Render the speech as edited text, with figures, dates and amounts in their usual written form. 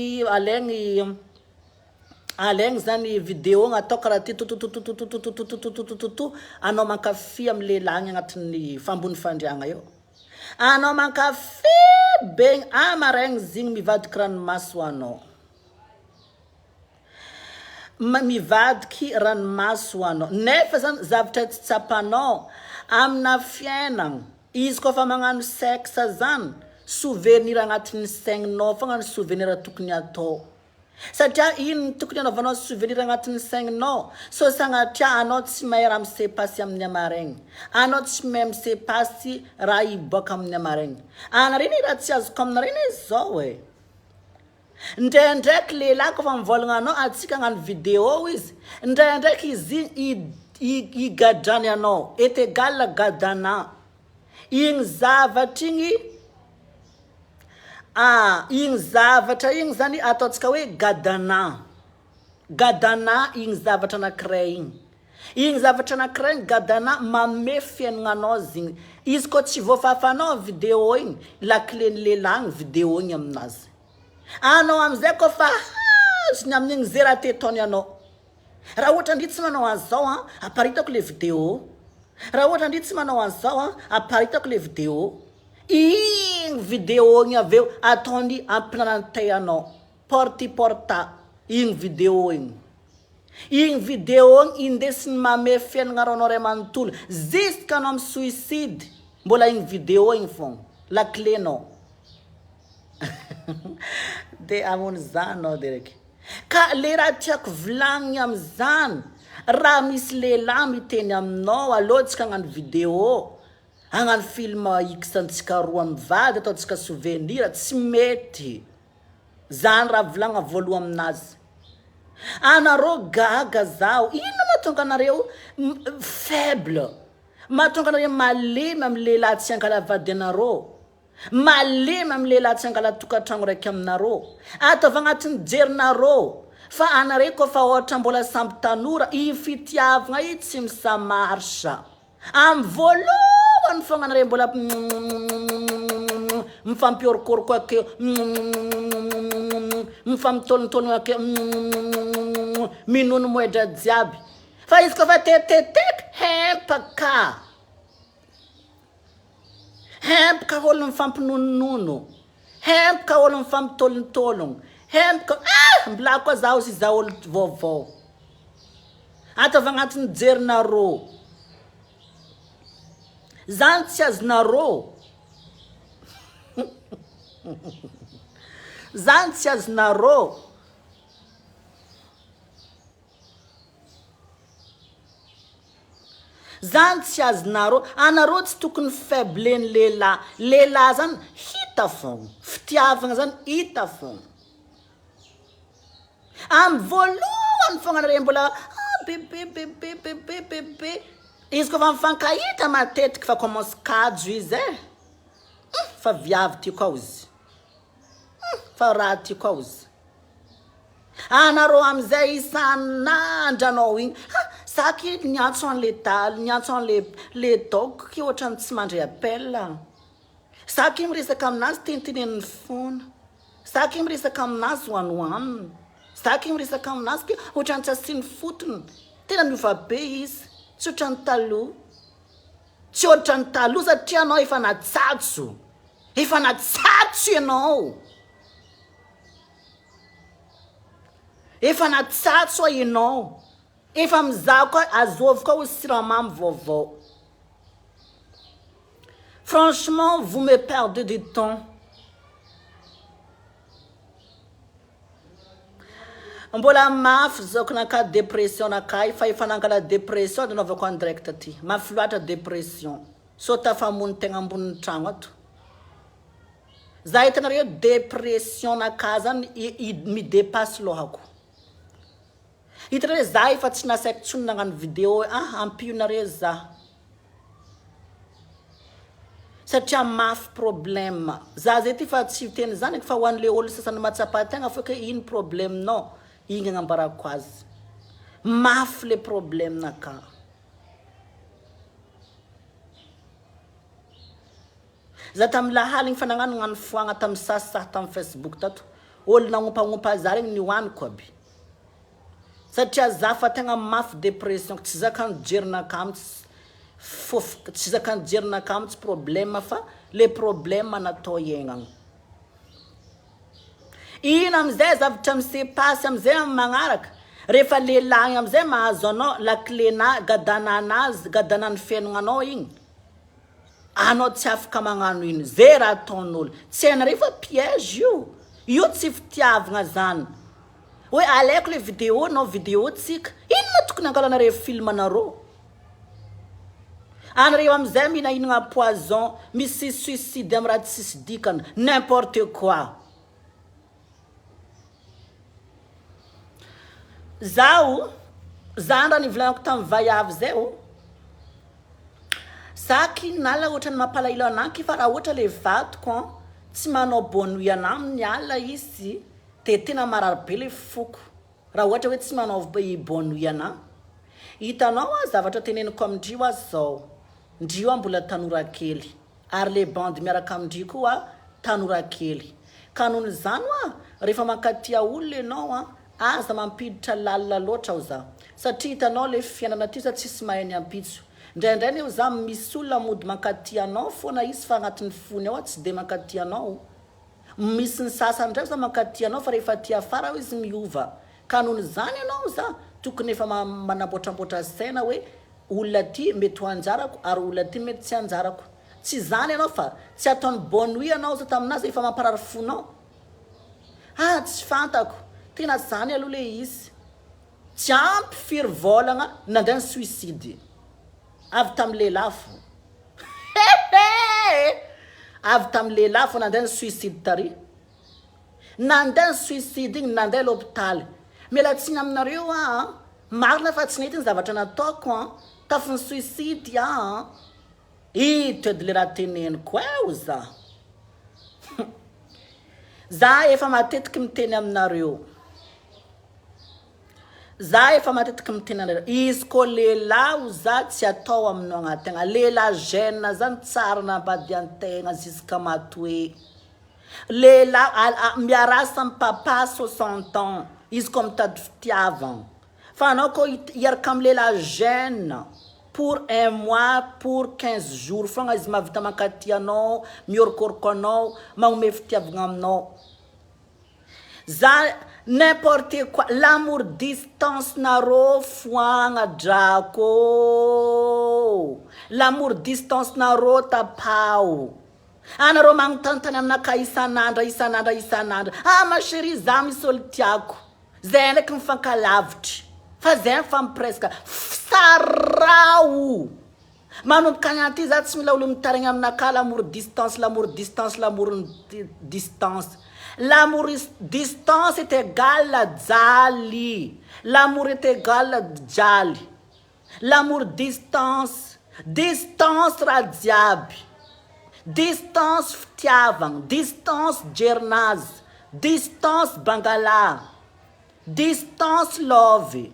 Izy alaigny alaigny zany video atao karaha ty tototototototototototototototo anao mankafy amin'ny lehilahy agny agnatin'ny fambony fandriagna eo. Anao mankafy be igny amaraigny zigny mivadiky ranomaso anao. Mivadiky ranomaso anao. Nefa zany zavatra tsy tsapanao amina fiainagna, izy koa fa magnano sexe zany, souvenir agnatin'ny saigninao fogna ny souvenir tokony atao. Satria ino no tokony anaovanao souvenir agnatin'ny saigninao, sao sagnatria anao tsy mahay raha mi-se passer amin'ny hamaregny, anao tsy mahay mi-se passe raha hiboaka amin'ny hamaregny. Anareo anie raha tsy azoko aminareo anie zao e. Ndraindraiky lehilahy kofa mivolagna anao atsika agnano video izy, ndraindraiky izy igny igadrany anao, est egal gadana, igny zavatra igny ah igny zavatra igny zany ataontsika hoe gadana, gadana igny zavatra anakiray igny, igny zavatra anakiray igny gadana manome fiaignana anao zigny, izy koa tsy voafafanao video igny, lakile ny lehilahy igny video igny aminazy. Anao amizay koa fa azony amin'igny ze raha te ataony anao. Raha ohatra ndry tsy manao an'izao an, aparitako le video. Raha ohatra ndry tsy manao an'izao an, aparitako le video. Igny video igny avy eo ataony ampinanantay anao. Porte porta igny video igny. Igny video igny indesiny mamehy fiaignanareo anao ray manontolo jusque anao mi suicide mbola igny video igny fogna la clé nao de hamono za anao direct ka le raha tiako volagniny amizany raha misy lehilahy miteny aminao aleo tsika hagnano video hagnano film X antsika roa mivady ataontsika souvenir tsy mety Zany raha volagna voaloha aminazy. Anareo gaga zaho, inona mahatonga anareo faible, mahatonga anareo malemy amin'ny lehilahy tsy angala vady anareo, malemy amin'ny lehilahy tsy angala tokantragno raiky aminareo, ataovy agnatin'ny jerinareo fa anareo koa fa ôhatra mbola samby tanora, io fitiavagna io tsy mi-ça marche. Amin'ny voalohany fogna nareo mbola mifampiorokoroka akeo, mifampitôlintôligna akeo, minono moedra jiaby. Fa izy koa fa teteteky, hempaka. Hempaka olo mifampinononono, hempaka olo mifampitôlintôligna, hempaka, ah! Mbola koa zaho sy za olo vaovao. Ataovy agnatin'ny jerinarô. Zany tsy azonarô. Zany tsy azonarô. Zany tsy azonarô. Anarô tsy tokony faible ny lehilahy. Lehilahy zany hita fogna. Fitiavagna zany hita fogna. Amin'ny voalohany fogna nareo mbola ah bebe bebe bebe bebe izy koa fa mifankahita matetiky fa commence kajo izy eh hum fa viavy ty koa ozy hum fa raha ty koa ozy anareo amizay isan'andro anao igny ha za ki niantso anle dal niantso anle le dog ki ohatrany tsy mandray appel za ki miresaka aminazy teniteneniny foana Za ki miresaka aminazy ho any ho any. Za ki miresaka aminazy ki ohatrany tsy asiany fotony. Tena miova be izy. Tsy ohatrany taloha. Tsy ohatrany taloha satria anao efa natsatso. Efa natsatso ianao. Efa natsatso ianao. Efa mizaha koa azovy koa hozy siramamy vaovao. Franchement vous me perdez du temps. Mbola mafy zao naka dépression nakay fa efa nangala dépression de naovako en direct ty. Mafy loatra dépression. Sao tafamono tegna ambonin'ny tragno ato. Za hitanareo dépression naka zany mi dépasse lohako. Hitanareo za efa tsy nasaiko tsony nagnano vidéo hoe ah ampio nareo za satria mafy problème za zay ty fa tsy hiteny zany fa ho an'le olo sasany mahatsapa tegna fô ke ino problème nao igny agnambarako azy mafy le problème naka. Za tam lahaligny fa nagnano gnano foagna tam sasa tam facebook tato olo nagnompagnompa za regny nihoaniko aby satria za fa tegna mafy depression tsy zakany jerinakahy mitsy fôfoko tsy zakany jerinakahy mitsy problème fa le problème natao iaignagna ino amizay zavatra mi se passe amizay amy magnaraka rehefa lehilahy amizay mahazo anao la clé na gadananazy gadanany fiaignananao igny Anao tsy afaka magnano ino ze raha ataon'olo tsy hainareo fa piège io io tsy fitiavagna zany hoe alaiko le vidéo nao vidéo tsika inona tokony angalanareo film nareo anareo amizay mihinahinagna poison misy suicide amy raha tsisy dikany n'importe quoi. Zaho, zany raha nivolagniko tamin'ny vaiavy zay ô, za ki nala ohatrany mampalahelo anah ki fa raha ohatra le vadiko an tsy manao bonne nuit anah amin'ny alina izy de tena marary be le foko raha ohatra hoe tsy manao bonne nuit anah, hitanao ah zavatra teneniko amindrio ah zao, ndrio ah mbola tanora kely ary le bandy miaraka amindrio koa tanora kely Ka noho izany hoa, rehefa mankatia olona ianao an, Aza mampiditra lalina loatra ao za. Satria hitanao le fiainana ty za tsisy mahay ny ampitso. Indraindray nefa za misy olona mody mankatia anao foana izy fa agnatin'ny fony ao tsy de mankatia anao. Misy ny sasany indray za mankatia anao fa rehefa aty afara ao izy miova. Ka noho izany ianao za tokony efa manamboatramboatra saina hoe olona ty mety ho anjarako ary olona ty mety tsy anjarako. Tsy izany ianao fa tsy ataony bonne nuit ianao za taminazy efa mamparary fonao. Ah tsy fantako, tena zany aloha le izy. Tsy ampy firy vôlagna nandeha ny suicide. Avy tamin'ny lehilahy fo. Hehe! Avy tamin'ny lehilahy fo nandeha ny suicide tary. Nandeha ny suicide igny, nandeha l'hôpitaly. Miala tsiny aminareo aho an, marina fa tsy nety ny zavatra nataoko an, tafin'ny suicide aho an. Ito edy le raha teneniko eo za. Za efa matetiky miteny aminareo. Za efa matetiky miteny anareo. Izy ko lehilahy ho za tsy atao aminao agnategna. Lehilahy jeune zany tsara nambadiantegna jusqu'à matoe. Lehilahy miarasa am papa 60 ans. Izy ko mitady fitiavagna. Fa anao ko hiaraka am lehilahy jeune pour un mois, pour 15 jours fogna izy mahavita mankatia anao, miorokôroko anao, magnome fitiavagna aminao. Za n'importe quoi, l'amour distance narô foagna drako ô! L'amour distance narô tapaho. Anareo magnontanintany aminakahy isan'andra isan'andra isan'andra, ah ma chérie za misy olo tiako. Zay ndraiky mifankalavitry fa zay mifampiresaka saraho manomboka any aty za tsy mila olo mitaraigny aminakahy l'amour distance l'amour distance l'amour distance l'amour distance est égal jaly l'amour est égal jaly l'amour distance distance raha jiaby distance fitiavagna distance jerinazy distance bangala distance love.